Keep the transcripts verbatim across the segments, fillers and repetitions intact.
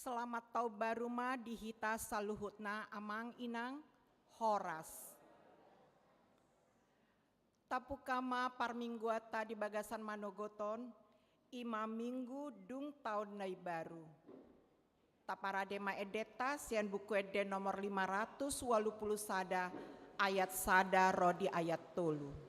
Selamat Taon Baru ma di hita saluhutna, amang inang, horas. Tabuka ma parmingguanta di bagasan manogot on, i ma minggu dung taon na imbaru. Taparade ma endenta sian Buku Ende nomor lima ratus ualu pulu sada, ayat sada ro di ayat tolu.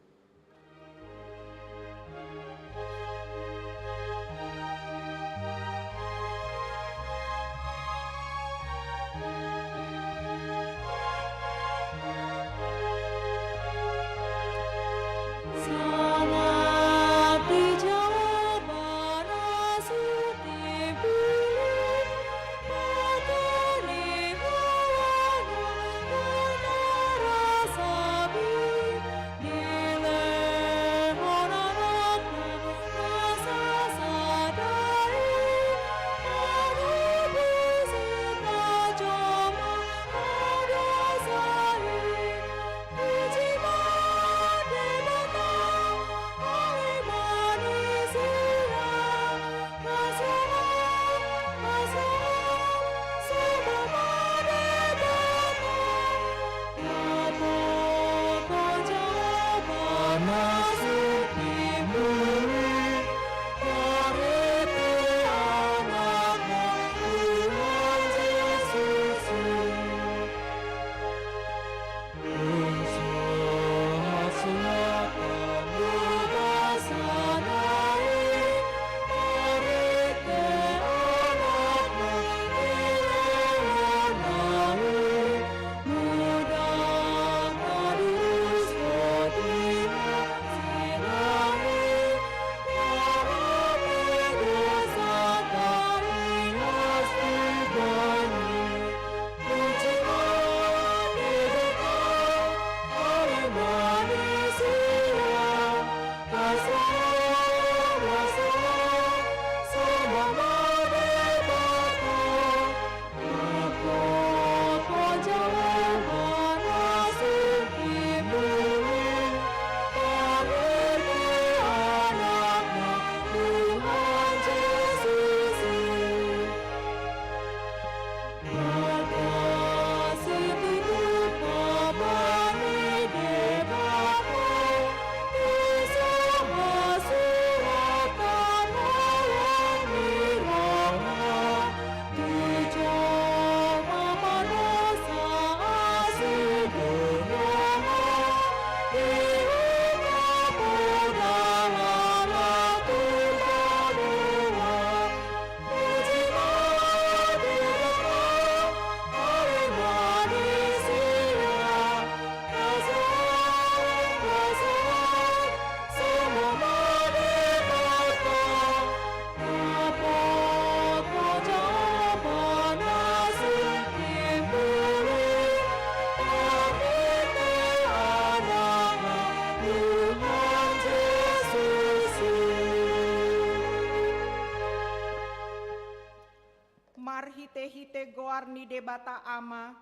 Marhitehite goar ni Debata Ama,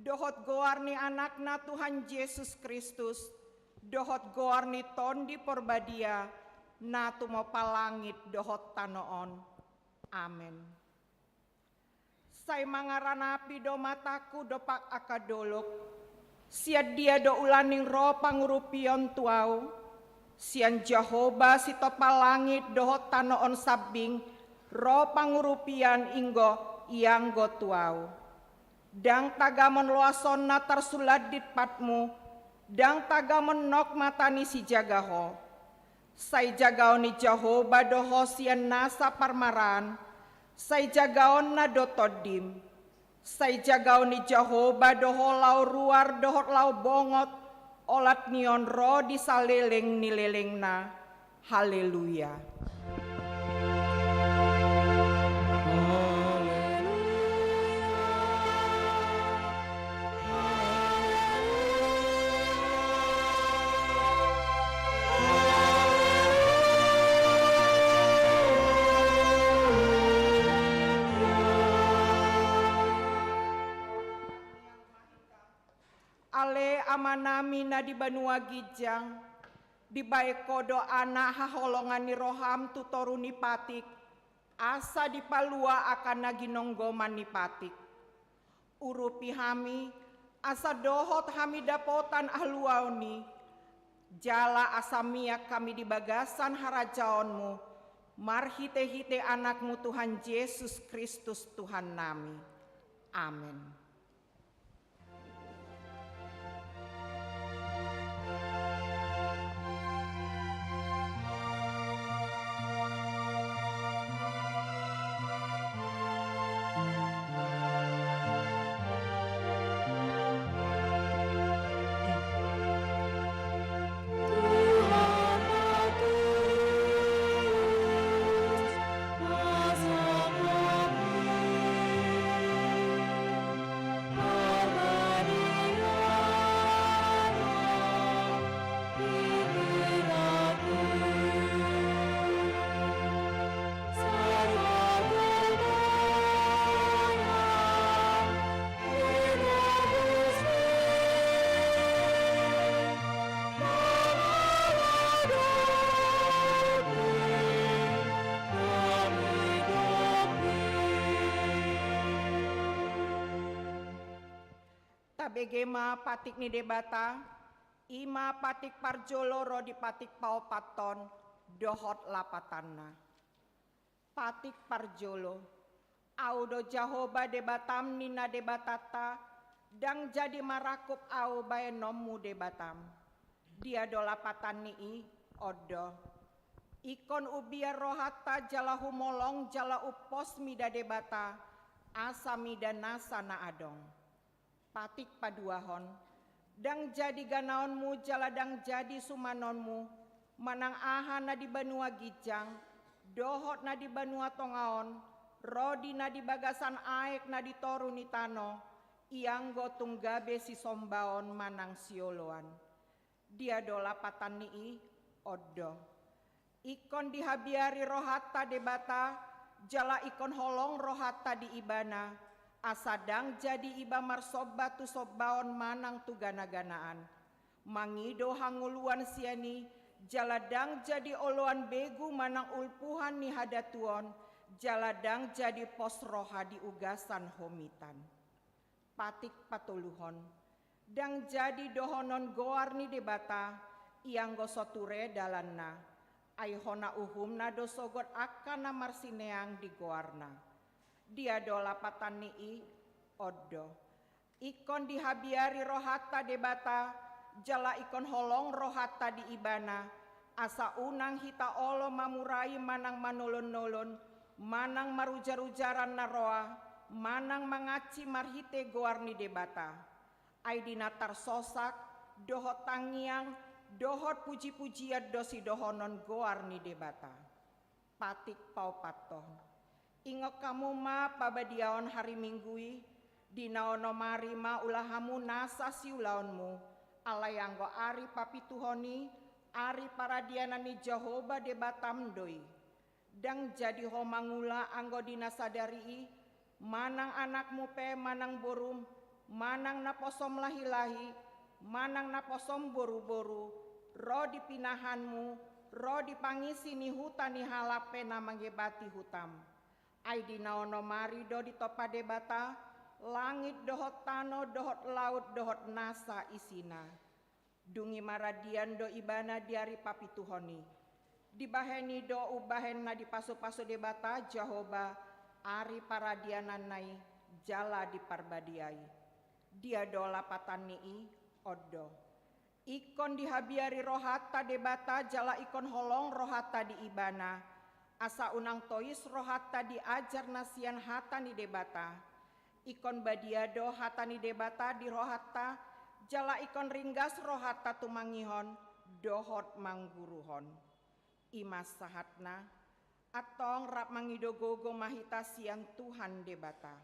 dohot goar ni Anakna Tuhan Jesus Kristus, dohot goar ni Tondi Porbadia, na tumompa langit dohot tano on. Amen. Sai mangaranapi do matangku dompak angka dolok, sian dia do ulaning ro pangurupion tu ahu? Sian Jahowa sitompa langit dohot tano on sambing, ro pangurupian inggo ianggo tu ahu. Ndang tagamon loasonna tarsulandit patmu, ndang tagamon nok mata ni sijaga ho. Sai jagaon ni Jahowa do ho sian nasa parmaraan, sai jagaonna do tondim. Sai jagaon ni Jahowa do ho laho ruar dohot laho bongot, olat ni on ro di saleleng ni lelengna. Haleluya. Ale Amanami na di banua ginjang, dibaen Ho do Anak haholongan ni roham tu toru ni patik, Asa dipalua angka na ginonggoman ni patik. Urupi hami, asa dohot hami dapotan haluaon i, jala asa miak hami di bagasan harajaonmu, marhite-hite Anakmu Tuhan Jesus Kristus Tuhannami. Amen. Tabege ma patik ni Debata, i ma patik parjolo ro di patik paopathon, dohot lapatanna. Patik parjolo. Ahu do Jahowa Debatam ninna Debatanta, ndang jadi marangkup ahu baenonmu debatam. Dia do lapatan ni i? On do. Ingkon umbiar rohanta jala humolong jala umpos mida Debata, asa mida nasa na adong. Patik paduahon. Ndang jadi ganaonmu jala ndang jadi sumanonmu, manang aha na di banua ginjang, dohot na di banua tonga on, ro di na di bagasan aek na di toru ni tano, ianggo tung gabe sisombaon manang sioloan. Dia do lapatan ni i? On do. Ingkon dihabiari rohanta Debata, jala ingkon holong rohanta di Ibana, asa ndang jadi iba marsomba tu sombaon manang tu gana-ganaan. Mangido hangoluan sian i, jala ndang jadi oloan begu manang ulpuhan ni hadatuon, jala ndang jadi pos roha di ugasan homitan. Patik patoluhon. Ndang jadi dohonon goar ni Debata, ianggo so ture dalanna, ai hona uhumna do sogot angka na marsineang di goarna. Dia do lapatan ni i? On do. Ingkon dihabiari rohanta Debata, jala ingkon holong rohanta di Ibana, asa unang hita olo mamurai manang manolon-nolon, manang marujar-ujaran na roa, manang mangansi marhite goar ni Debata. Ai di na tarsosak, dohot tangiang, dohot puji-pujian do sidohonon goar ni Debata. Patik paopathon. Ingot hamu ma pabadiaon hari Minggu i, di na onom ari ma ula hamu nasa siulaonmu, alai anggo ari papituhon i, ari paradianan ni Jahowa Debatam do i. Ndang jadi ho mangula anggo di na sadari i, manang anakmu pe manang borum, manang naposom lahi-lahi, manang naposom boru-boru, ro di pinahanmu, ro di pangisi ni huta ni halak pe na mangebati hutam. Ai di na onom ari do ditompa Debata langit dohot tano dohot laut dohot nasa isina. Dung i maradian do Ibana di ari papituhon i. Dibahen i do umbahen na dipasu-pasu Debata Jahowa ari paradiananna i, jala diparbadiai. Dia do lapatan ni i? On do. Ingkon dihabiari rohanta Debata jala ingkon holong rohanta di Ibana, asa unang tois rohanta di ajar na sian hata ni Debata. Ingkon badia do hata ni Debata di rohanta, jala ingkon ringgas rohanta tumangihon dohot mangguruhon. I ma sahatna. Antong rap mangido gogo ma hita sian Tuhan Debata.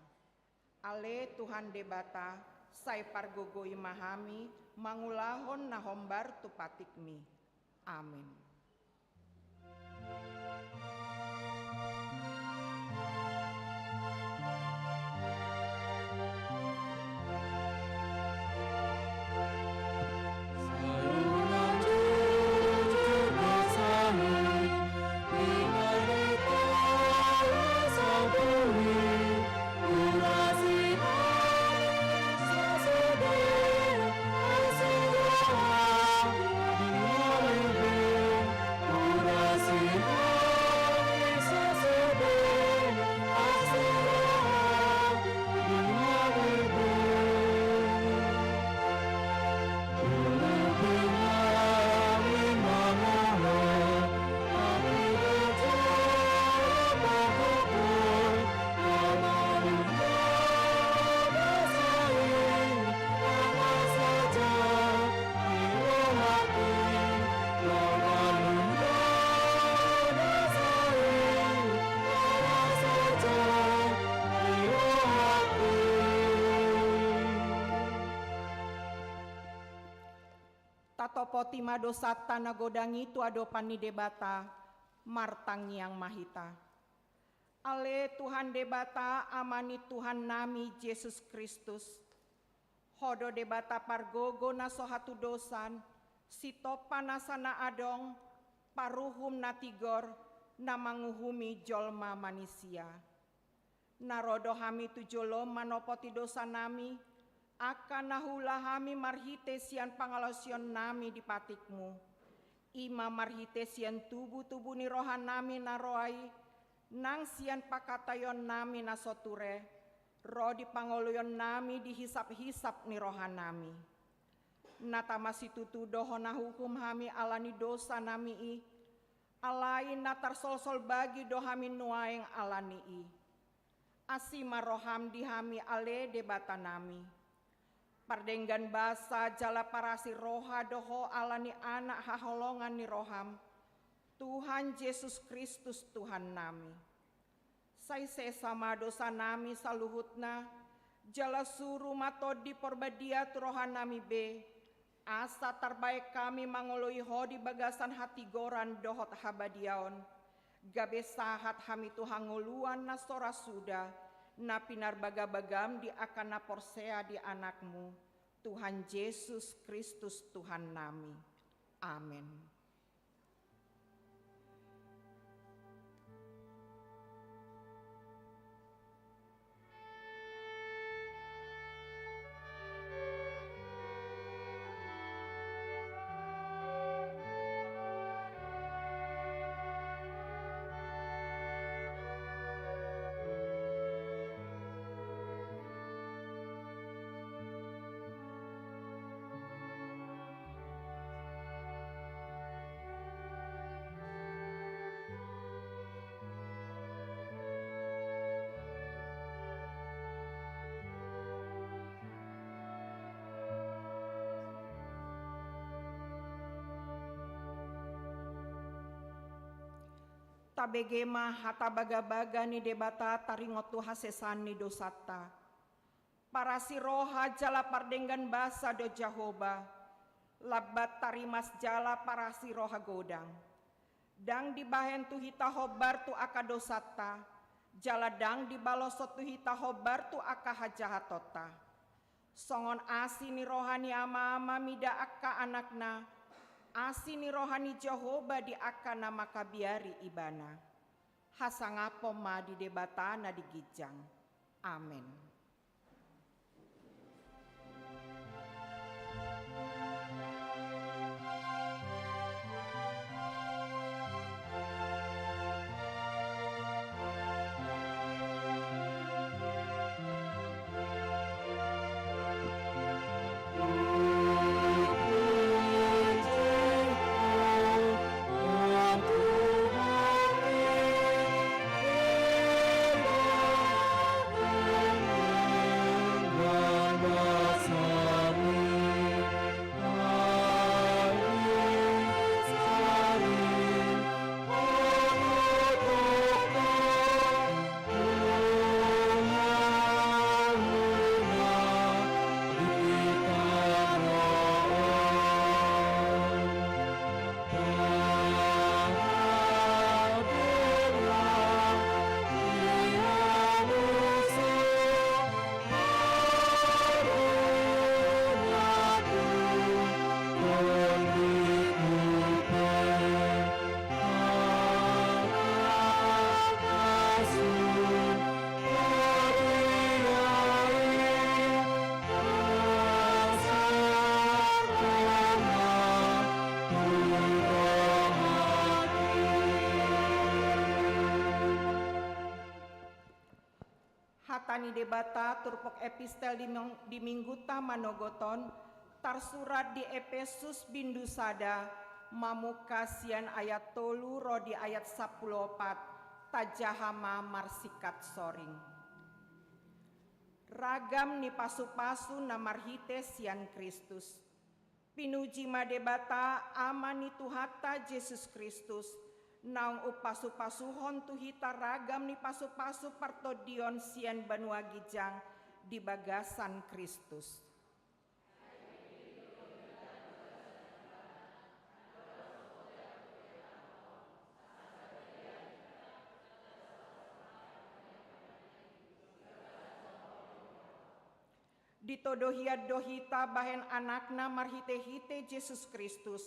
Ale Tuhan Debata, sai pargogoi ma hami mangulahon na hombar tu patikmi. Amen. Tatopoti ma dosanta na godang i tu adopan ni Debata, martangiang ma hita. Ale Tuhan Debata, Ama ni Tuhannami Jesus Kristus, Ho do Debata pargogo na so hatudosan, sitompa nasa na adong, paruhum na tigor, na manguhumi jolma manisia. Na ro do hami tu jolom manopoti dosanami, angka na huula hami marhite sian pangalaosionnami di patikmu. I ma marhite sian tubu-tubu ni rohanami na roa i, nang sian pangkataionnami na so ture, ro di pangoloionnami di hisap-hisap ni rohanami. Na tama situtu do Ho na huhum hami ala ni dosanami i, alai na tarsolsol bagi do hami nuaeng ala ni i. Asi ma roham di hami ale Debatanami. Pardenggan basa jala parasi roha do Ho ala ni Anak haholongan ni roham, Tuhan Jesus Kristus Tuhannami. Sai sesa ma dosanami saluhutna, jala suru ma Tondi Porbadia tu rohanami be, asa tarbaen hami mangoloi Ho di bagasan hatigoran dohot habadiaon, gabe sahat hami tu hangoluan na so ra suda, na pinarbagabagam di angka na porsea di Anakmu, Tuhan Jesus Kristus Tuhannami. Amen. Tabege ma hata bagabaga ni Debata taringot tu hasesaan ni dosanta. Parasi roha jala pardenggan basa do Jahowa, lambat tarimas jala parasi roha godang. Ndang dibahen tu hita hombar tu angka dosanta, jala ndang dibaloshon tu hita hombar tu angka hajahatonta. Songon asi ni roha ni ama-ama mida angka anakna, asi ni roha ni Jahowa di angka na mangkabiari Ibana. Hasangapon ma di Debata na di ginjang. Amen. Hata ni Debata turpuk epistel di ming-, di mingguta manogot on, tarsurat di Epesus bindu sada, mamungka sian ayat tolu ro di ayat sampulu opat, tajaha ma marsingkat soring. Ragam ni pasu-pasu na marhite sian Kristus. Pinuji ma Debata, Ama ni Tuhanta Jesus Kristus, naung umpasu-pasuhon tu hita ragam ni pasu-pasu partondion sian banua ginjang di bagasan Kristus. Ditodo hian do hita bahen Anakna marhite-hite Jesus Kristus,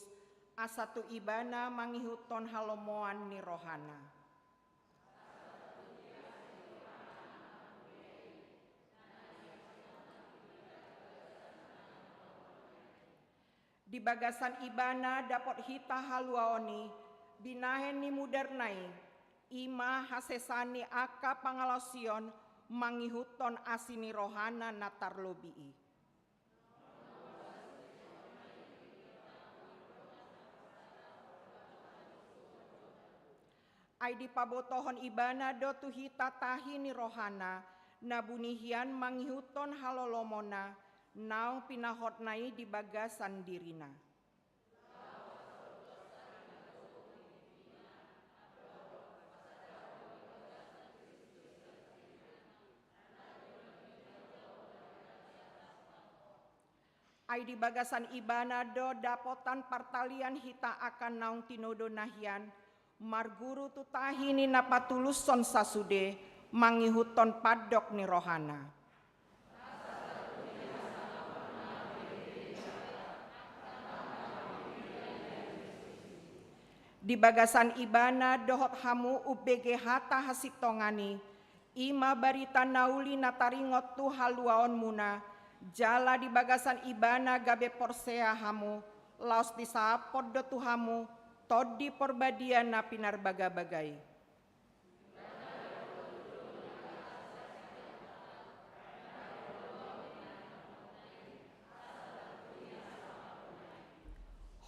asa tu Ibana mangihuthon halomoan ni rohana. Di bagasan Ibana dapot hita haluaon i, binahen ni mudarna i, i ma hasesaan ni angka pangalaosion mangihuthon asi ni rohana na tarlobi i. Ai dipabotohon Ibana do tu hita tahi ni rohana, na buni hian mangihuthon halolomonna, naung pinahotna i di bagasan dirina. Ai di bagasan Ibana do dapotan partalian hita angka naung tinodona hian, marguru tu tahi ni na patulushon sasude, mangihuthon pandok ni rohana. Di bagasan Ibana dohot hamu umbege hata hasintongan i, i ma barita na uli na taringot tu haluaonmuna, jala di bagasan Ibana gabe porsea hamu, laos disahaphon do tu hamu Tondi Porbadia na pinarbaga-baga i.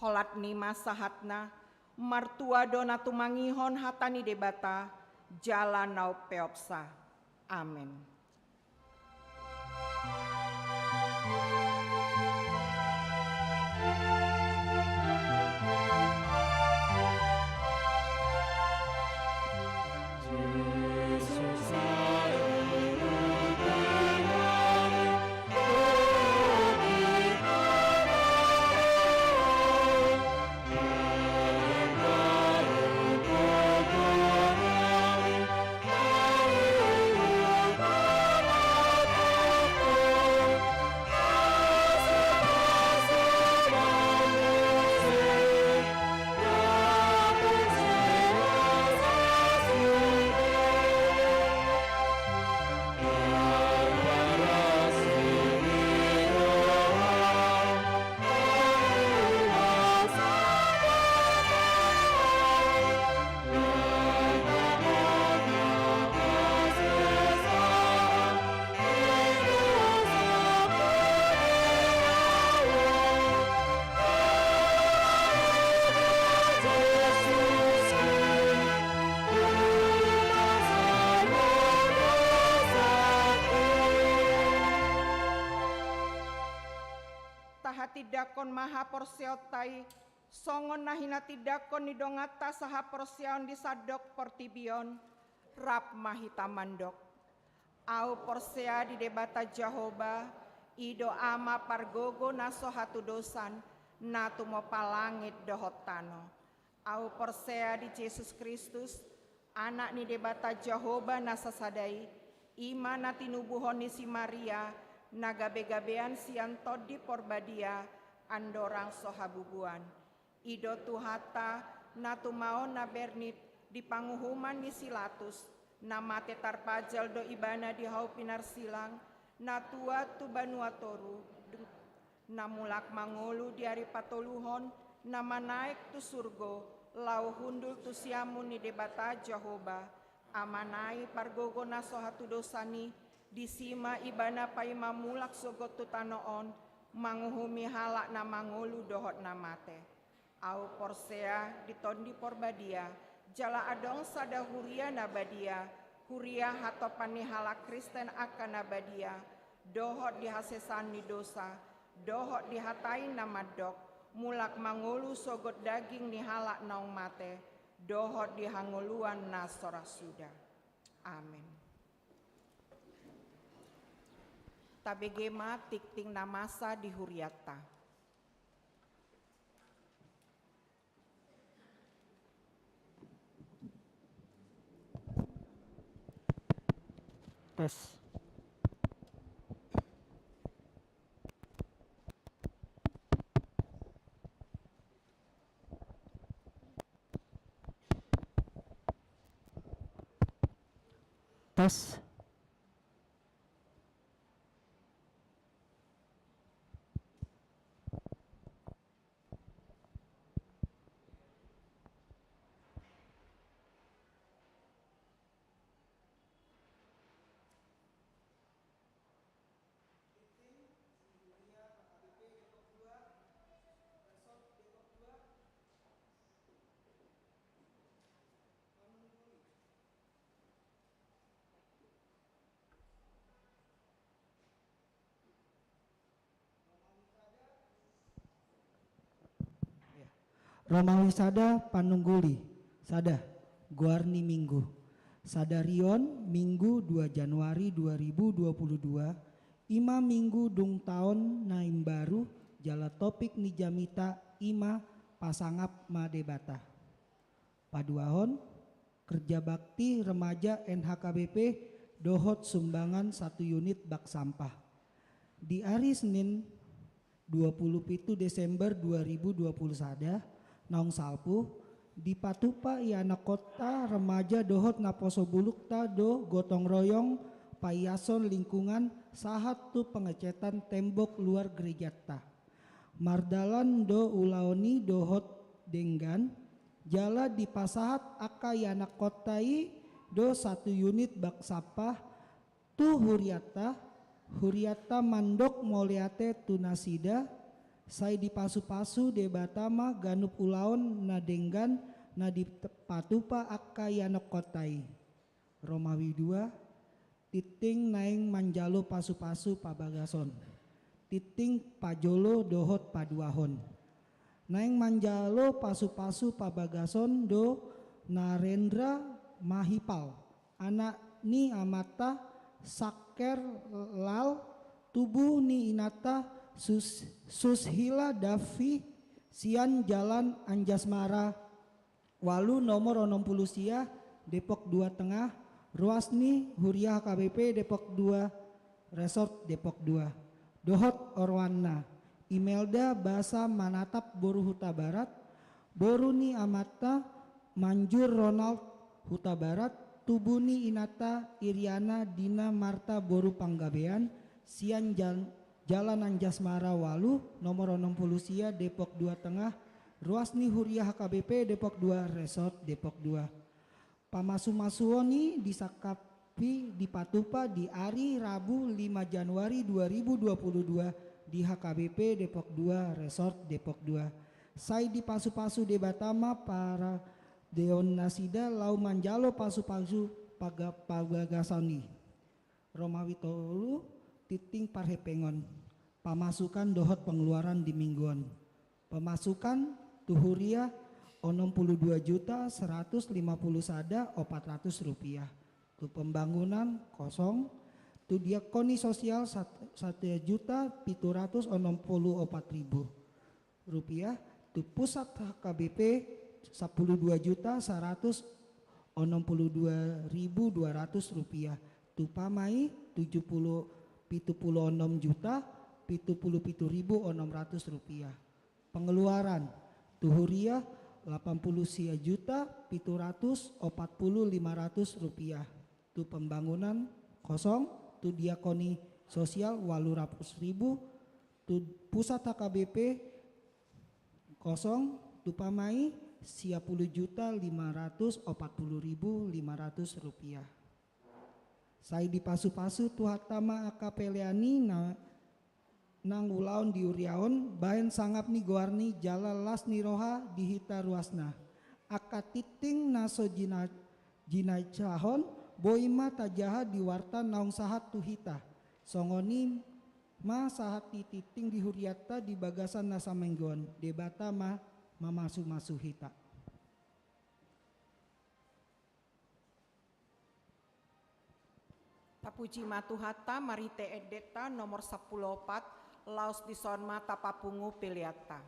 Holan i ma sahatna, martua do na tumangihon hata ni Debata, jala na umpeopsa. Amen. Tahatindangkon ma haporseaonta i, songon na hinatindangkon ni donganta sahaporseaon di sandok portibi on, rap ma hita mandok. Ahu porsea di Debata Jahowa, i do Ama pargogo na so hatudosan, na tumompa langit dohot tano. Ahu porsea di Jesus Kristus, Anak ni Debata Jahowa na sasada i, i ma na tinubuhon ni si Maria, na gabe-gabean sian Tondi Porbadia, andorang so habubuan. I do Tuhanta, na tumaon na bernit di panguhuman ni si Latus, na mate tarpajal do Ibana di hau pinarsilang, na tuat tu banua toru, na mulak mangolu di ari patoluhon, na manaek tu surgo, laho hundul tu siamun ni Debata Jahowa, Amana i pargogo na so hatudosan i, disi ma Ibana paima mulak sogot tu tano on, manguhumi halak na mangolu dohot na mate. Ahu porsea di Tondi Porbadia, jala adong sada huria na badia, huria hatompan ni halak Kristen angka na badia, dohot di hasesaan ni dosa, dohot di hata i na mandok, mulak mangolu sogot daging ni halak naung mate, dohot di hangoluan na so ra suda. Amen. Tabege ma tingting na masa di hurianta. Tes. Tes. Romawi sada, Panungguli sada, goar ni Minggu. Sadari on Minggu dua Januari dua ribu dua puluh dua, i ma Minggu dung taon na imbaru, jala topik ni jamita i ma Pasangap ma Debata. Paduahon, kerja bakti remaja N H K B P dohot sumbangan satu unit bak sampah. Di ari Senin dua puluh pitu Desember dua ribu dua puluh sada, naung salpu, dipatupa ianakhonta remaja dohot naposo bulungta do gotong royong paiason lingkungan sahat tu pengecetan tembok luar gerejanta. Mardalan do ulaon i dohot denggan, jala dipasahat angka ianakhonta i do satu unit bak sampah tu hurianta. Hurianta mandok mauliate tu nasida. Sai dipasupasu Debata ma ganup ulaon na denggan na dipatupa angka ianakhonta i. Romawi dua, tinting naeng manjalo pasupasu pabagason. Tinting pajolo dohot paduahon. Naeng manjalo pasupasu pabagason do Narendra Mahipal, anak ni amanta Saker Lal, tubu ni inanta Sus-, Sushila Davi, sian Jalan Anjasmara ualu, nomor onom pulu sia, Depok dua Tengah, ruas ni Huria H K B P Depok dua, Resort Depok dua. Dohot oroanna, Imelda Basa Manatap boru Hutabarat, boru ni amanta Manjur Ronald Hutabarat, tubu ni inanta Iriana Dina Marta boru Panggabean, sian Jal-, Jalan Anjasmara ualu, nomor onom pulu sia, Depok dua Tengah, ruas ni Huria H K B P Depok dua, Resort Depok dua. Pamasumasuon i disangkapi dipatupa di ari Rabu lima Januari dua ribu dua puluh dua di H K B P Depok dua, Resort Depok dua. Sai dipasupasu Debata ma paradeon nasida laho manjalo pasupasu paga-, pabagason i. Romawi tolu, tinting parhepengon, pamasukan dohot pengeluaran di minggu on. Pemasukan tu huria, onom pulu dua juta seratus lima puluh sada opat ratus rupiah. Tu pembangunan, kosong. Tu diakoni sosial, sat-, satu juta pitu ratus onom pulu opat ribu rupiah. Tu pusat H K B P, sapuluh dua juta saratus onom pulu dua ribu dua ratus rupiah. Tu pamai, tujuh pulu, pitu pulu onom juta pitu pulu pitu ribu onom ratus rupiah. Pengeluaran, tu huria, lapan pulu sia juta pitu ratus opat pulu lima ratus rupiah. Tu pembangunan, kosong. Tu diakoni sosial, ualu ratus ribu. Tu pusat H K B P, kosong. Tu pamai, sia pulu juta lima ratus opat pulu ribu lima ratus rupiah. Sai dipasupasu Tuhanta ma angka pelean i na nang ulaon di huria on, bahen sangap ni goarni jala las ni roha di hita ruasna. Angka tinting na so jina-, jinajahon, boi ma tajaha di warta naung sahat tu hita. Songon i ma sahat ni tinting di hurianta di bagasan na saminggu on. Debata ma mamasumasu hita. Tapuji ma Tuhanta, marhite endenta nomor sampulu opat, laos dison ma tapapungu peleanta.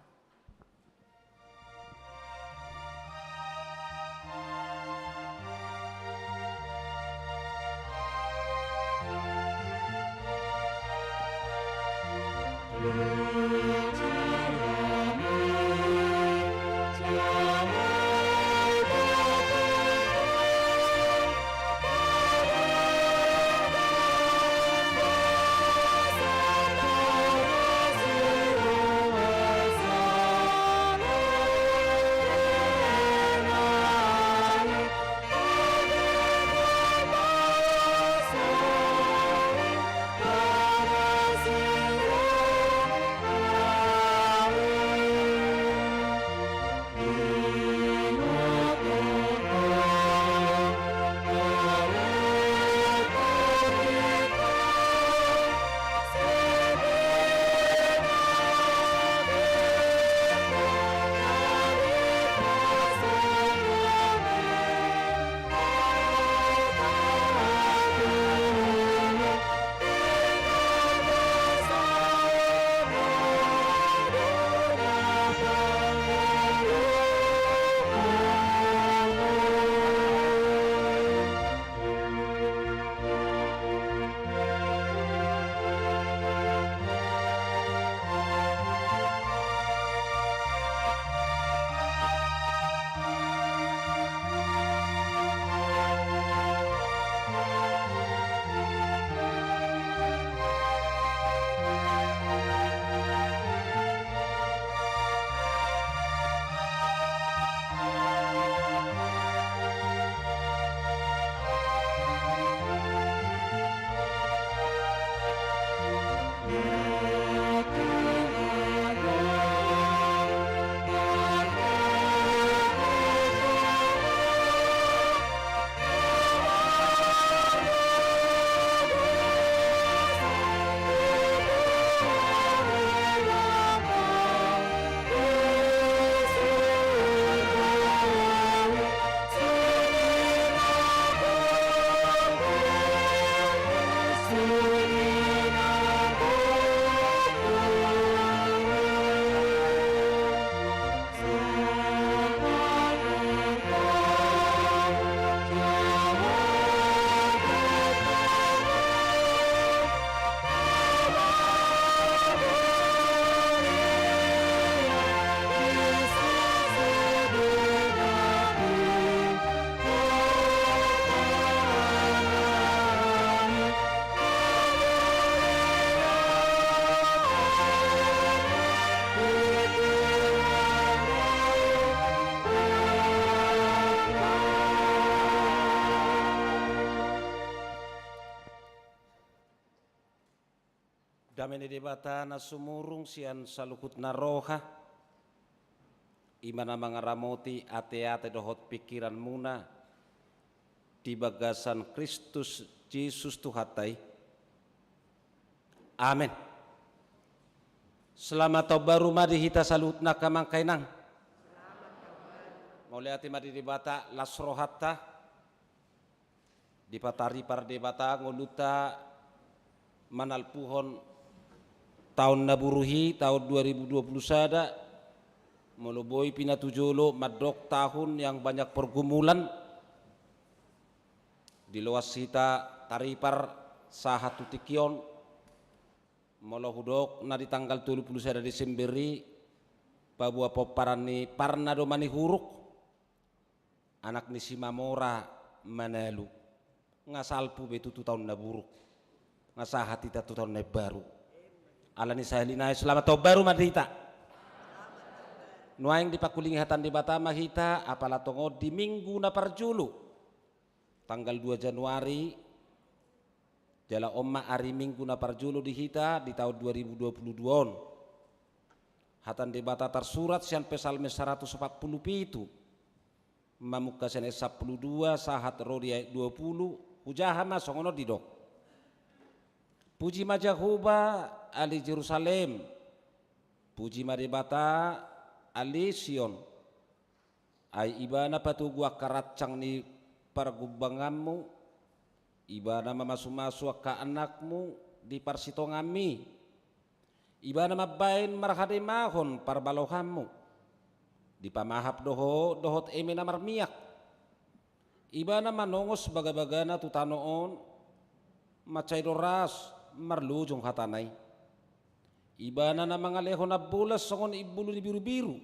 Dame ni Debata na sumurung sian saluhut na roha, i ma na mangaramoti ateate dohot pingkiranmuna di bagasan Kristus Jesus Tuhanta i. Amen. Selamat tahun baru ma di hita saluhutna, angka amang, angka inang. Mauliate ma di Debata, las rohanta. Dipataripar Debata ngolunta manalpuhon taon na burju i, taon dua ribu dua puluh sada, molo boi pinatujolo mandok tahun yang banyak pergumulan. Diloas hita taripar sahat tu tingki on, molo hudok na di tanggal tolu puluh sada Desember i, paboa pomparan ni Parna do manihuruk, anak ni Simamora manalu. Nga salpu be tutu taon na buruk. Nga sahat hita tu taon na baru. Alani sahali nai, selamat tahun baru ma di hita. Nuaeng dipakulingi hata ni Debata ma hita, apala tongon di minggu na parjolo, tanggal dua Januari, jala on ma ari Minggu na parjolo di hita di taon dua ribu dua puluh dua on. Hata ni Debata tarsurat sian Psalmen saratus opat puluh pitu, mamungka sian ayat sampulu dua sahat ro di ayat dua puluh, hujaha ma songon on didok. Puji ma Jahowa, ale Jerusalem. Puji ma Debata, ale Sion. Ai Ibana patogu angka rancang ni pargumbanganmu, Ibana mamasumasu angka anakmu di parsitonganmi. Ibana mambahen marhademahon parbalohanmu. Dipamahap do ho dohot eme na marmiak. Ibana manongos bagabagana tu tano on, mansai do ras marlojong hatana i. Ibana na mangalehon ambolas songon imbulu ni birubiru,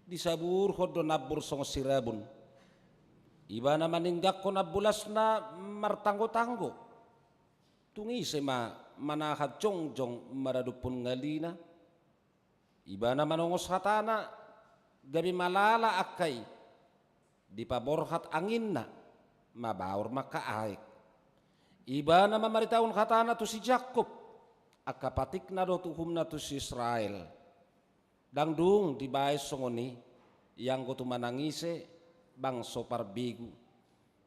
disaburhon do nambur songon sirabun. Ibana maninggangkon ambolasna martanggotanggo. Tung ise ma manahan jongjong maradophon ngalina? Ibana manongos hatana, gabe malala angka i. Dipaborhat anginna, mabaor ma angka aek. Ibana mamaritahon hatana tu si Jakkob, angka patikna dohot uhumna tu si Israel. Ndang dung dibaen songon i, ianggo tu manang ise, bangso parbegu.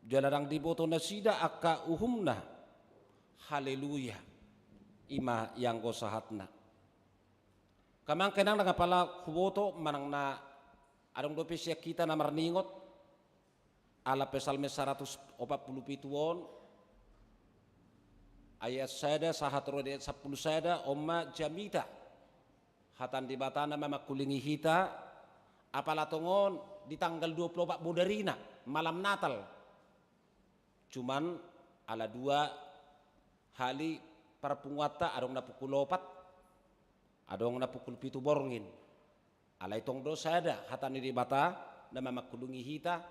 Jala ndang diboto nasida angka uhumna. Haleluya. I ma ianggo sahatna. Angka amang, angka inang, ndang apala huboto manang na adong dope sian hita na marningot, ala Psalmen saratus opat puluh pitu on, ayat sada sahat ro di ayat sampulu sada, on ma jamita. Hata ni Debata na mamangkulingi hita, apala tongon di tanggal dua puluh opat bodarina, malam Natal. Cuman ala dua hali parpunguanta, adong na pukul opat, adong na pukul pitu borngin. Alai tong do sada hata ni Debata na mamangkulingi hita,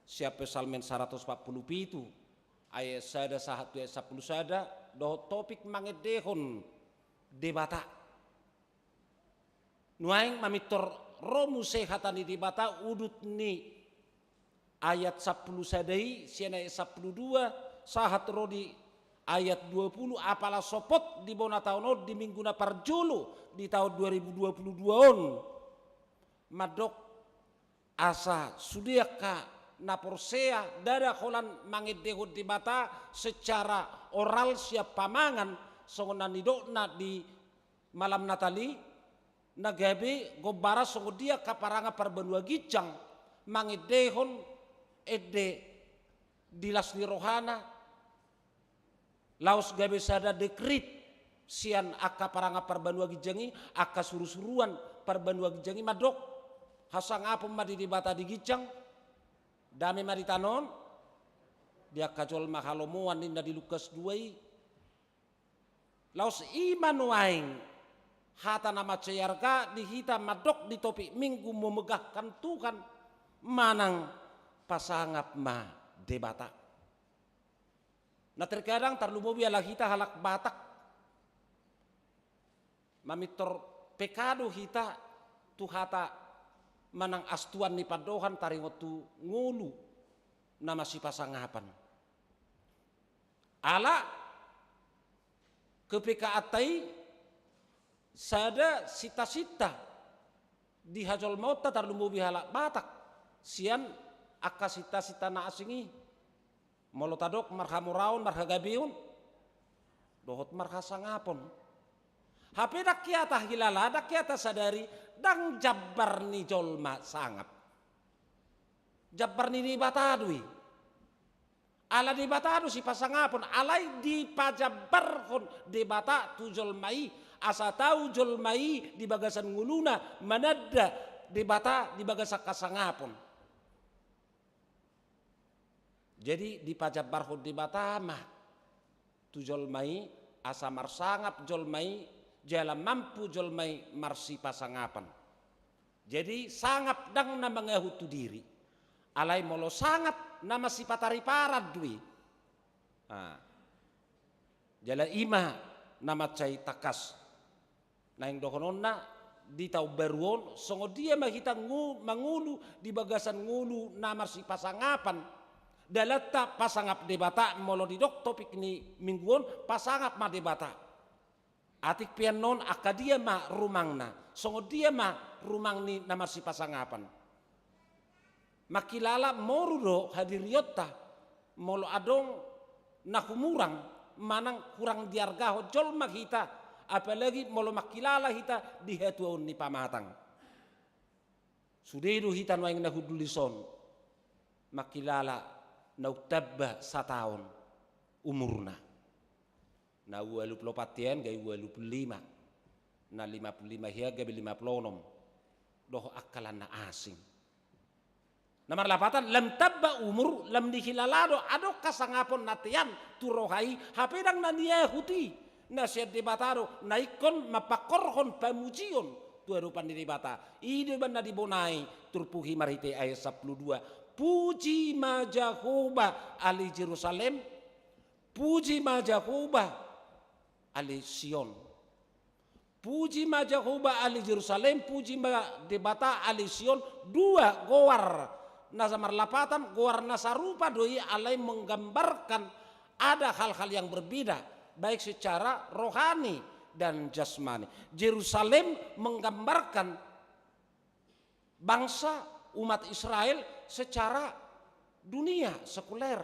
sian Psalmen saratus opat puluh pitu, ayat sada sahat tu ayat sampulu sada, dohot topik mangendehon Debata. Nuaeng mamintor ro muse hata ni Debata, udut ni ayat sampulu sada i, sian ayat sampulu dua sahat ro di ayat dua puluh, apala sopot di bona taon on, di minggu na parjolo di taon dua ribu dua puluh dua on. Mandok, asa sude angka na porsea ndada holan mangendehon Debata secara oral sian pamangan, songon na nidokna di malam Natal i, na gabe gombaran songon dia angka parangan parbanua ginjang mangendehon ende di las ni rohana, laos gabe sada dekrit sian angka parangan parbanua ginjang i, angka surusuruan parbanua ginjang i, mandok, hasangapon ma di Debata di ginjang, dame ma di tano on, di angka jolma halomoan, ninna di Lukas dua i. Laos i ma nuaeng hata na mansai arga di hita mandok di topik Minggu, memegahkan Tuhan, manang pasangap ma Debata. Na terkadang tarlumobi ala hita halak Batak, mamintor peka do hita tu hata manang astuan ni pandohan taringot tu ngolu na masipasangapan. Ala kepekaanta i, sada sinta-sinta di hajolmaonta tarlumobi halak Batak sian angka sinta-sinta na asing i. Molo tadok marhamoraon, marhagabeon, dohot marhasangapon. Hape ndang hea tahilala, ndang hea tasadari, ndang jambar ni jolma sangap. Jambar ni Debata do i. Ala Debata do sipasangapon, alai dipajambarhon Debata tu jolma i, asa tau jolma i di bagasan ngoluna mananda Debata di bagasan hasangapon. Jadi dipajambarhon Debata ma tu jolma i, asa marsangap jolma i, jala mampu jolma i marsipasangapan. Jadi sangap ndang na mangahut tu diri. Alai molo sangap na masipatariparan do i. Ah. Jala i ma na mansai tangkas. Naeng dohononna di taon baru on, songon dia ma hita ngu-, mangolu di bagasan ngolu na marsipasangapan. Dalanta pasangap Debata, molo didok topik ni minggu on, pasangap ma Debata. Atik pe annon angka dia ma rumangna, songon dia ma rumang ni na marsipasangapan. Mangkilala moru do hadirionta, molo adong na humurang manang hurang diargahon jolma hita, apalagi molo mangkilala hita di hatuaon ni pamatang. Sude do hita nuaeng na hundul dison mangkilala naung tamba sataon umurna. Na ualu pulu opat hian gabe ualu pulu lima, na lima pulu lima hian gabe lima pulu onom, dohot angka na asing. Na marlapatan, lam tamba umur, lam dihilala do adong hasangapon na tean tu roha i, hape ndang na niahut i na sian Debata do, na ingkon mampangkorhon pamujion tu adopan ni Debata. I do umbahen na dibonai turpuk i marhite ayat sampulu dua. Puji ma Jahowa ale Jerusalem, puji ma Jahowa ale Sion. Puji ma Jahowa ale Jerusalem, puji ma Debata ale Sion, dua goar na marlapatan, goar na sarupa do i alai menggambarkan ada hal-hal yang berbeda, baik secara rohani dan jasmani. Jerusalem menggambarkan bangsa, umat Israel secara dunia, sekuler.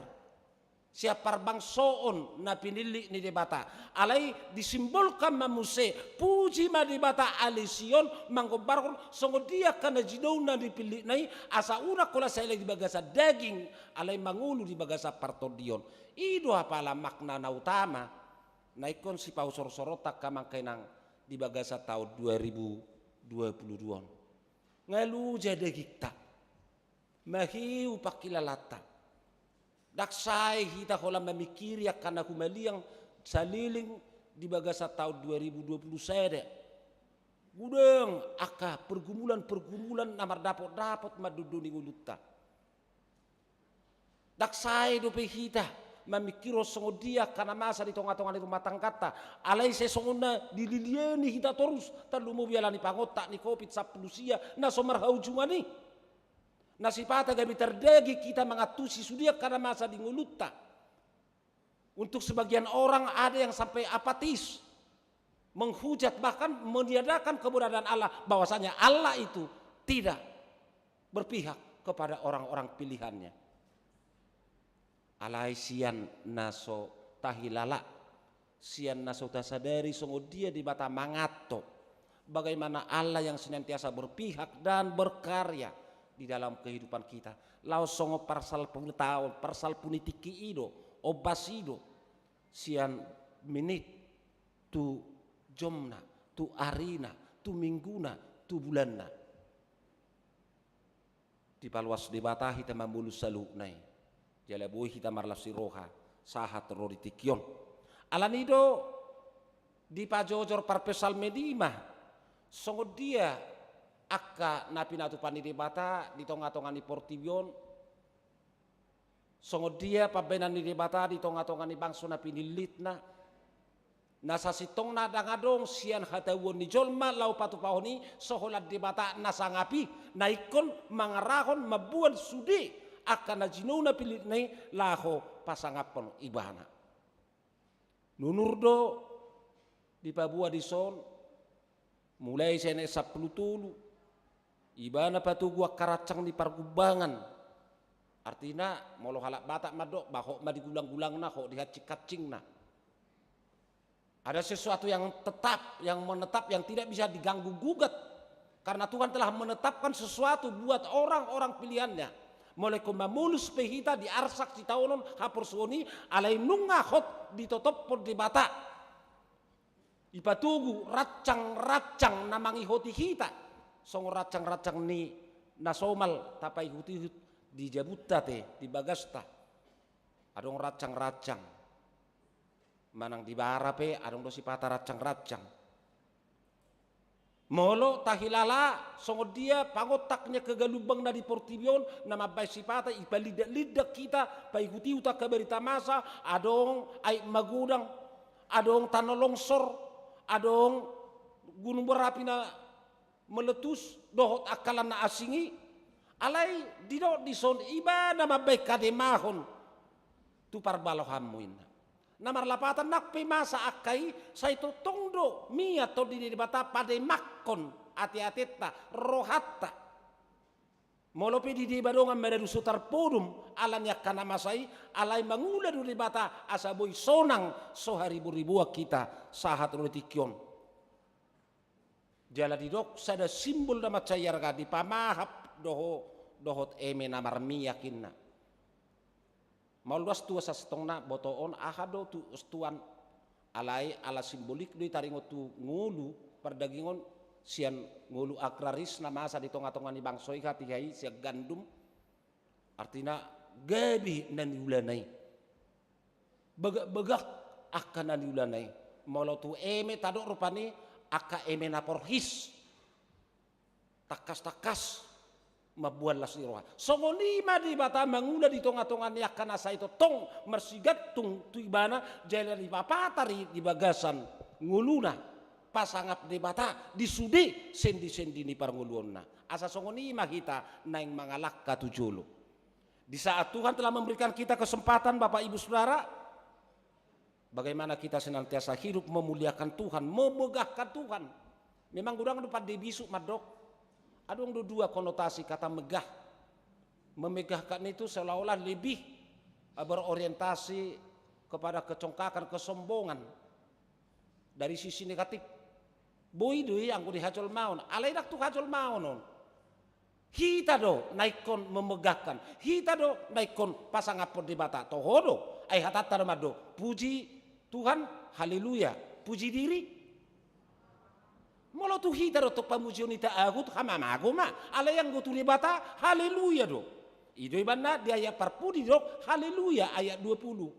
Sian parbangsoon na pinillit ni Debata. Alai disimbolkan ma muse, puji ma Debata ale Sion, manggombarhon songon dia angka na jinouna ni pinillitna i, asa unang holan sai di bagasan daging, alai mangolu di bagasan partondion. I do apala makna na utama na ingkon sipausor-soronta angka amang inang di bagasan taon dua ribu dua puluh dua on. Nga loja dagingta, maheu pangkilalanta. Ndang sae hita holan mamingkiri angka na humaliang saleleng di bagasan taon dua ribu dua puluh sada. Godang angka pergumulan-pergumulan na mardapot-dapot mandondoni ngolunta. Ndang sae dope hita mamingkirhon songon dia angka na masa di tonga-tonga ni rumah tangganta. Alai sai songon na dililiani hita torus, tarlumobi ala ni pangontak ni covid sampulu sia na so marhaujungan i. Na sipata gabe tardaging hita mangantusi sude angka na masa di ngolunta. Untuk sebagian orang ada yang sampai apatis, menghujat, bahkan meniadakan keberadaan Allah, bahwasanya Allah itu tidak berpihak kepada orang-orang pilihannya. Alai sian na so tahilala, sian na so tasadari songon dia Debata manganto, bagaimana Allah yang senantiasa berpihak dan berkarya di dalam kehidupan kita. Laos songon parsalpu ni taon, parsalpu ni tingki i do, ombas i do, sian menit tu jomna, tu arina, tu mingguna, tu bulanna. Dipaloas Debata hita mamolus saluhutna i. Jala boi hita marlas ni roha sahat ro di tingki on. Alani do dipajojor parpsalmen i ma songon dia angka na pinatupa ni Debata di tonga-tonga ni portibi on, songon dia pambahenan ni Debata di tonga-tonga ni bangso na pinillitna. Na sasintongna ndang adong sian hatahuon ni jolma laho patupahon i so holan Debata na sangap i, na ingkon mangarahon mamboan sude angka na jinouna pinillitna i laho pasangaphon ibana. Nunur do dipaboa dison Mulai sian ayat sampulu tolu, ibana patogu angka rancang ni pargumbangan. Artina, molo halak Batak mandok, ba hot ma di gulang-gulangna, hot di hancing-hancingna. Ada sesuatu yang tetap, yang menetap, yang tidak bisa diganggu gugat. Karena Tuhan telah menetapkan sesuatu buat orang-orang pilihan-Nya. Molo ingkon mamolus pe hita di arsak sitaonon haporsuon i, alai nunga hot ditotophon Debata. Ipatogu rancang-rancang na mangihoti hita. Songon rancang-rancang ni na somal tapaihut-ihut di jabunta te, di bagasta. Adong rancang-rancang. Manang di bara pe, adong do sipata rancang-rancang. Molo tahilala, songon dia pangontak ni angka galumbang na di portibi on, na mambahen sipata, ipalindak-lindak hita, paihut-ihut angka barita masa, adong aek magodang, adong tano longsor, adong gunung berapi na meletus, dohot angka lan na asing i, alai didok dison ibana mambahen hademahon tu parbalohanmu inna. Na marlapatan nang pe masa angka i, sai tongtong do mian tondi ni Debata pademakkon ate-atenta, rohanta. Molo pe di deba dongan madadu so tarpodom ala ni angka na masa i, alai mangula do Debata asa boi sonang so hariboriboan hita sahat ro di tingki on. Jala didok sada simbol na mansai arga dipamahap doho-, dohot eme na marmiak inna. Maol do as tu asa sitongna botoon aha do tu as tuan, alai ala simbolik do i taringot tu ngolu pardagingon sian ngolu agraris na masa di tonga-tonga ni bangso i hatiha i sian gandum. Artina gabe na niulana i. Bagak-bagak angka na niulana i. Molo tu eme tadok rupani angka eme na porhis. Tangkas-tangkas mamboan las ni roha. Songon i ma Debata mangula di tonga-tonga ni angka na sai tongtong marsigantung tu ibana jala dipapatar i di bagasan ngoluna. Pasangap Debata di sude sendi-sendi ni parngoluonna. Asa songon i ma hita naeng mangalangka tu jolo. Di saat Tuhan telah memberikan kita kesempatan, Bapak, Ibu, Saudara, bagaimana kita senantiasa hidup memuliakan Tuhan, memegahkan Tuhan. Memang godang do pande bisuk mandok. Adong do dua konotasi kata megah. Memegahkan itu seolah-olah lebih, eh, berorientasi kepada kecongkakan, kesombongan. Dari sisi negatif. Boi do i anggo di hajolmaon. Alai ndang tu hajolmaon on. Hita do na ingkon memegahkan. Hita do na ingkon pasangaphon Debata. Toho do. Ai hatanta do mandok. Puji Tuhan. Haleluya. Puji diri. Molo tu hita do tong pamujion i taahut, hamamago ma. Alai anggo tu Debata, haleluya do. I do ibana di ayat parpudi didok, haleluya, ayat dua puluh.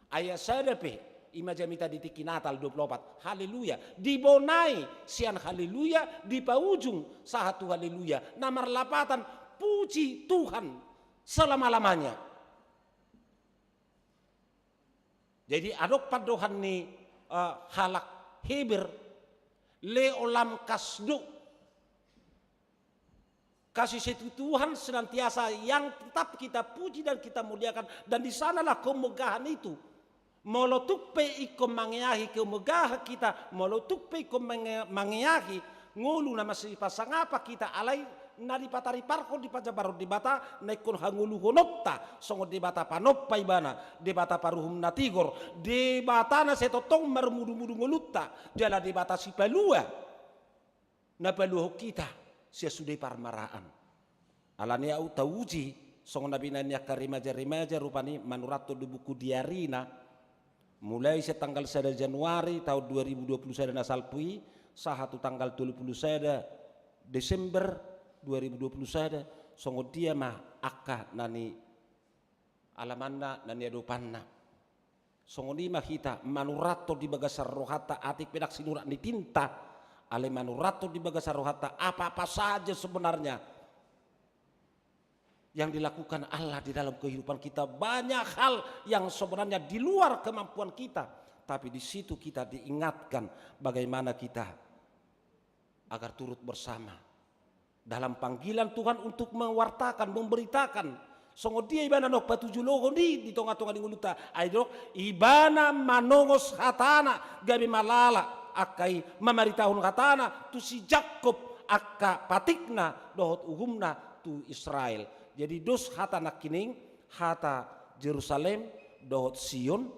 Ayat sada pe, i ma jamita di tingki Natal dua puluh opat, haleluya. Dibonai sian haleluya, dipaujung sahat tu haleluya. Na marlapatan, puji Tuhan selama-lamanya. Jadi, adong pandohan ni, eh, halak Heber, לעולם תשביחו. Kasih setia Tuhan senantiasa yang tetap kita puji dan kita muliakan, dan di sanalah kemegahan itu. Molo tung pe ingkon mangeahi kemegahan hita, molo tung pe ingkon mange-, mangeahi ngolu na masipasangapan hita, alai na dipatariparhon, dipajambarhon Debata na ingkon hangoluhononta, songon Debata panompa ibana, Debata paruhum na tigor, Debata na sai tongtong marmudumudu ngolunta, jala Debata sipalua na paluahon hita sian sude parmaraan. Alani i ahu tauji, songon na binahen ni angka remaja-remaja rupani manurathon do buku diarina, mulai sian tanggal sada Januari taon dua ribu dua puluh sada na salpu i, sahat tu tanggal tolu puluh sada Desember dua ribu dua puluh sada, songon dia ma angka na ni alamanna, na niadopanna. Songon i ma hita manurathon di bagasan rohanta, atik pe ndang sinurat ni tinta, alai manurathon di bagasan rohanta apa-apa saja sebenarnya yang dilakukan Allah di dalam kehidupan kita. Banyak hal yang sebenarnya di luar kemampuan kita, tapi di situ kita diingatkan bagaimana kita agar turut bersama dalam panggilan Tuhan untuk mewartakan, memberitakan. Songon dia ibana na patujulohon i di tonga-tonga ni ngolunta. Ai didok, ibana manongos hatana gabe malala. angka i mamaritahon hatana tu si Jakkob angka patikna dohot uhumna tu Israel. Jadi dos hata nangkining, hata Jerusalem dohot Sion,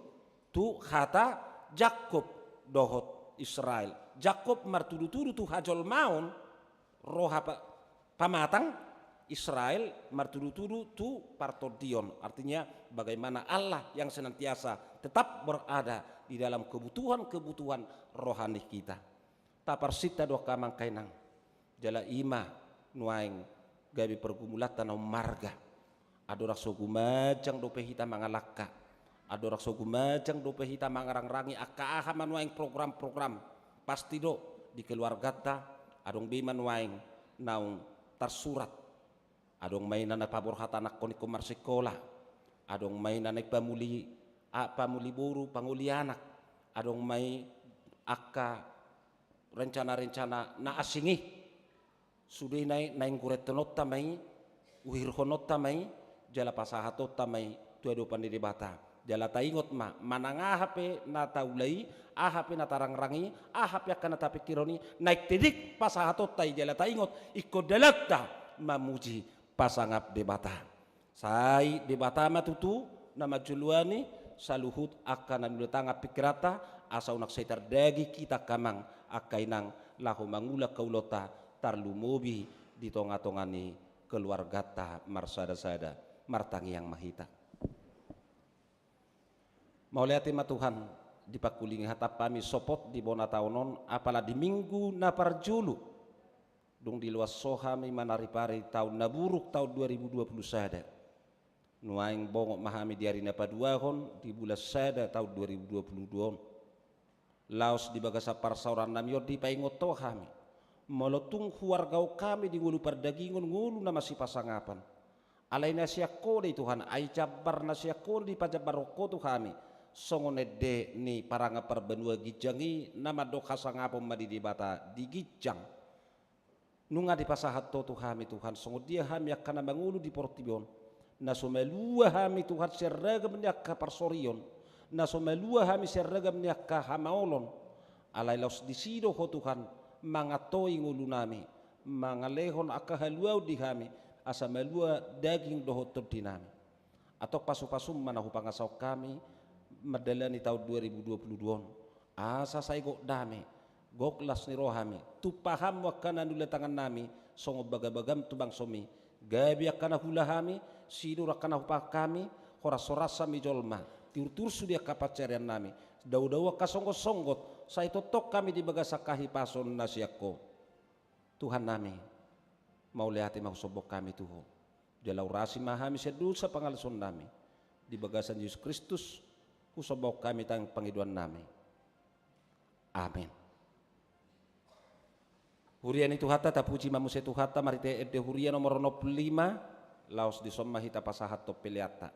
tu hata Jakkob dohot Israel. Jakkob martudu-tudu tu hajolmaon, roha pa-, pamatang, Israel martudu-tudu tu partondion. Artinya, bagaimana Allah yang senantiasa tetap berada di dalam kebutuhan-kebutuhan rohani kita. Taparsinta do angka amang, angka inang. Jala i ma nuaeng gabe pergumulanta na ummarga. Andorang so gumajang dope hita mangalangka, andorang so gumajang dope hita mangarangrangi angka aha ma nuaeng program-program, pasti do di keluarganta adong be ma nuaeng naung tarsurat. Adong ma i na, na paborhat anakkon ingkon marsikola, adong ma i na, na pamuli, a, pamuli boru, pangoli anak, adong ma i angka rencana-rencana na asing i. Sude na i, naeng gurethononta ma i, uhirhononta ma i, jala pasahatonta ma i tu adopan ni Debata. Jala taingot ma, manang aha pe na taula i, aha pe na tarangrangi, aha pe angka na tapingkirhon i, naeng tedek pasahatonta i, jala taingot, ingkon dalanta mamuji pasangap Debata. Sai Debata ma tutu na manjoloani saluhut angka na niula tangan pingkiranta, asa unang sai tardaging hita angka amang, angka inang, laho mangula angka ulaonta, tarlumobi di tonga-tonga ni keluarganta marsada-sada. Martangiang ma hita. Mauliate ma Tuhan, dipangkulingi hatam hami sopot di bona taon on, apala di minggu na parjolo. Dung diloas Ho hami manaripari taon na buruk, taon dua ribu dua puluh sada. Nuaeng bongot ma hami di ari na paduahon di bulan sada taon dua ribu dua puluh dua on. Laos di bagasan parsaoran nami on dipaingot Ho hami, molo tung huargaon hami di ngolu pardagingon, ngolu na masipasangapan, alai na sian Ho do i Tuhan, ai jambar na sian Ho do dipajambarhon Ho tu hami. Songon ende ni parange parbanua ginjang i, na mandok hasangapon ma di Debata di ginjang. Nunga dipasahat Ho tu hami Tuhan, songon dia hami angka na mangolu di portibi on, na so malua hami Tuhan sian ragam ni angka parsorion, na so malua hami sian ragam ni angka hamaolon. Alai laos disi do Ho Tuhan mangantoi ngolu nami, mangalehon angka haluaon di hami, asa malua daging dohot tondi nami. Antong pasu-pasum ma na hupangasahon hami mandalani taon dua ribu dua puluh dua on, asa sai gok dame, gok las ni roha hami, tumpahon Ho angka na niula tangan nami, songon baga-bagam tu bangsomi, gabe angka na huula hami, sinur angka na hupahan hami, horas-horas hami jolma, tiur-tiur sude angka pansarian nami, dao-dao angka songgot-songgot, sai tongtong hami di bagasan hahipason na sian Ho. Tuhan nami, mauliate ma husombahon hami tu Ho. Jala urasi ma hami sian dosa pangalaosion nami. Di bagasan Jesus Kristus, husombahon hami tangiang pangidoan nami. Amen. Huria ni Tuhanta, tapuji ma muse Tuhanta, marhite ende huria nomor onom puluh lima, laos dison ma hita pasahathon peleanta.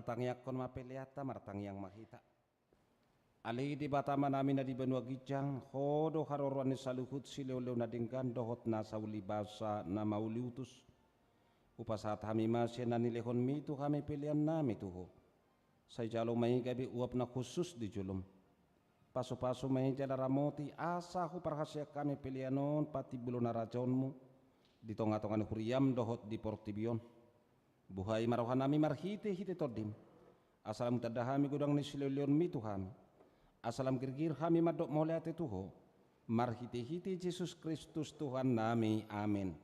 Tangiangkon ma peleanta, martangiang ma hita. Ale Debata Amanami na di banua ginjang, Ho do haroroan ni saluhut silehonlehon na denggan dohot na saulibasa na mauliutus. Hupasahat hami ma sian na nilehonMi tu hami peleannami tu Ho. Sai jalo ma i gabe uap na hushus di jolom. Pasupasu ma i jala ramoti asa huparhaseang hami pelean on patimbulhon harajaonMu di tongatonga ni huriaM dohot di portibi on. Buhai ma rohanami marhitehite TondiM, asa lam tanda hami godang ni silehonlehonMi tu hami, asa lam girgir hami mandok mauliate tu Ho, marhitehite Jesus Kristus Tuhannami. Amen.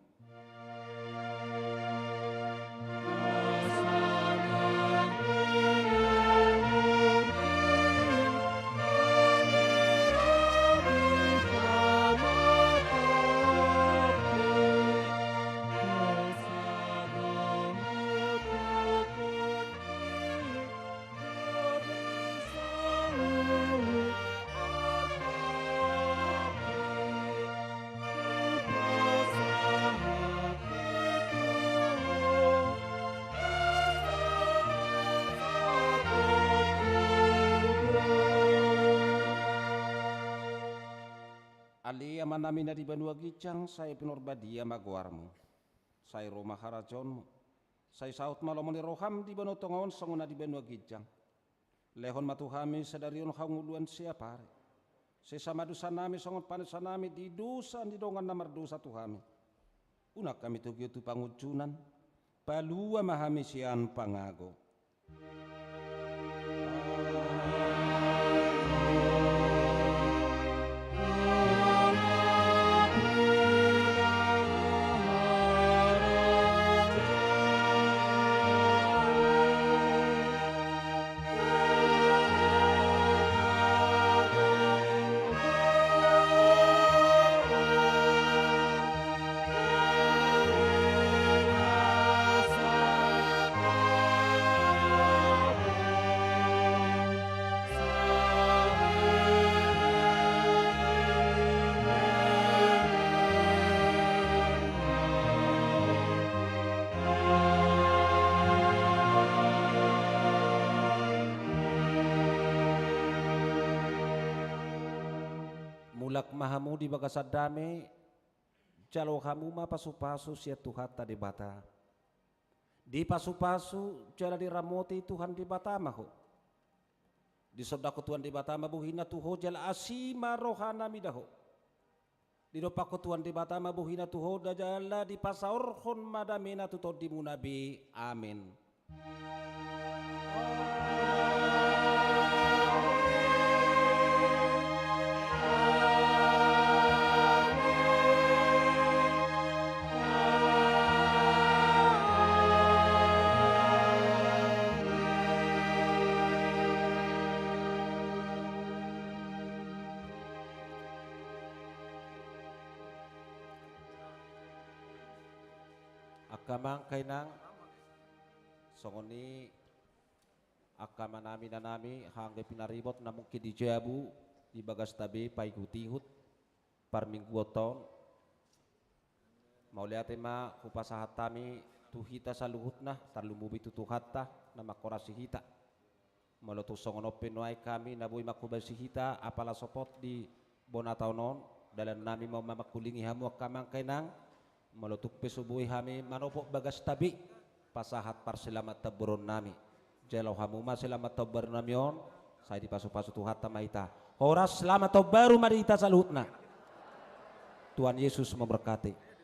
Ale Amanami na di banua ginjang, sai pinarbadia ma goarMu. Sai ro ma harajaonMu. Sai saut ma lomo ni rohaM di banua tonga on songon na di banua ginjang. Lehon ma tu hami sadari on hangoluan siapari. Sesa ma dosanami songon panesanami di dosa ni dongan na mardosa tu hami. Unang hami togihon tu pangunjunan, palua ma hami sian pangago. Mulak ma hamu di bagasan dame, jalo hamu ma pasupasu sian Tuhanta Debata. Dipasupasu jala diramoti Tuhan Debata ma ho. Disondangkon Tuhan Debata ma bohina tu ho jala asi ma rohana mida ho. Didompakkon Tuhan Debata ma bohina tu ho da jala dipasaorhon ma damena tu tondimuna be. Amen. Angka amang, angka inang, songon i angka amanami, inanami, angka pinaribot na mungkin di jabu, di bagasta be, paihutihut parmingguonta on. Mauliate ma hupasahat hami tu hita saluhutna, tarlumobi tu Tuhanta na manghorasi hita. Molo tung songon on pe nuaeng hami na boi manghobasi hita apala sopot di bona taon on, dalannami ma on mangkulingi hamu angka amang, angka inang. Molo tung pe so boi hami manopot bagasta be, pasahat parsilamat tamboronnami. Jalo hamu ma silamat tamboronnami on, sai dipasupasu Tuhanta ma hita. Horas, selamat tahun baru ma di hita saluhutna. Tuhan Yesus memberkati.